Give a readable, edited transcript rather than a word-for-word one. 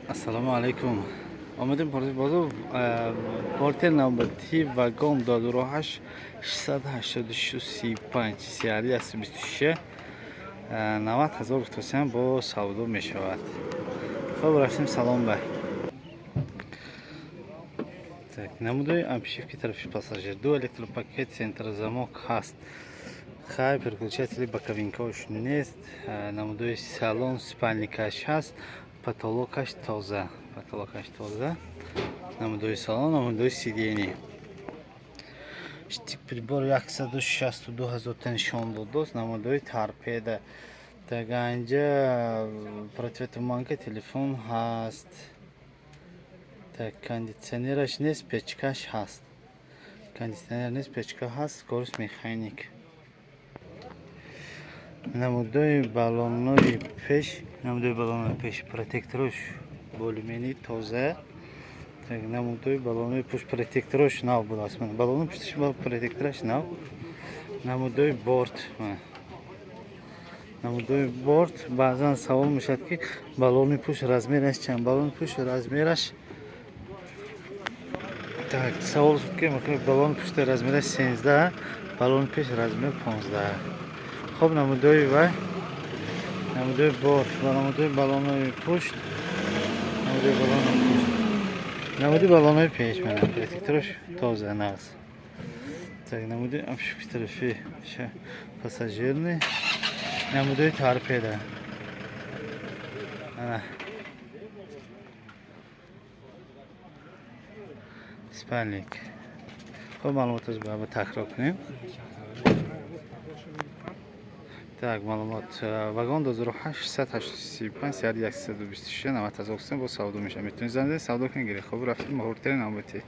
Ассалому алайкум. Омадем бозор, портер навбати вагон 2008 686 35 сиари 126 90 000 гуфтосиям, бо савдо мешавад. Хоб, рафтем. Салом бай. Так, намудои обшивки тарафи пассажир, ду электропакет, центрозамок ҳаст. Хай, переключатели боковинкаош нест. Намудои салон, спальникаш ҳаст, потолокаш тоза, потолокаш тоза. Намудои салон, намудои сиденье. Прибор 162 000 та нишон додост. Намудои торпеда. Таганҷа противотуманка, телефон ҳаст. Так, кондитсионераш нест, печкаш ҳаст. Кондитсионер нест, печка ҳаст, скорость механик. Намудои баллонои пеш, намудои баллонои пеш, протекторош более-менее тоза. Так, намудои баллонои пушт, протекторош нав будааст. Баллонои пушташ, протектораш нав. Намудои борт, намудои борт. Баъзан савол мешавад, ки баллони пушт размераш чанд, баллони пушт размераш. Так, савол шуд, ки баллони пушти размераш 13, баллони пеш размер 15. Хоб, намудои вай, намудои борт ва намудои баллонои пушт, намудои баллонои пушт, намуди баллонои пеш, мана, протекторош тоза, нағз. Так, намуди обшивки тарафи пассажирный, намудои торпеда. Ана спальник. Хоб, маълумоташ ба такрор кунем. Так, маълумот: вагон 2008 635 сиари 126 90 000 бо савдо мешавад. Метавонед занг занед, савдо кунед, гиред. Хоб, рафтем муҳуртари навбатӣ.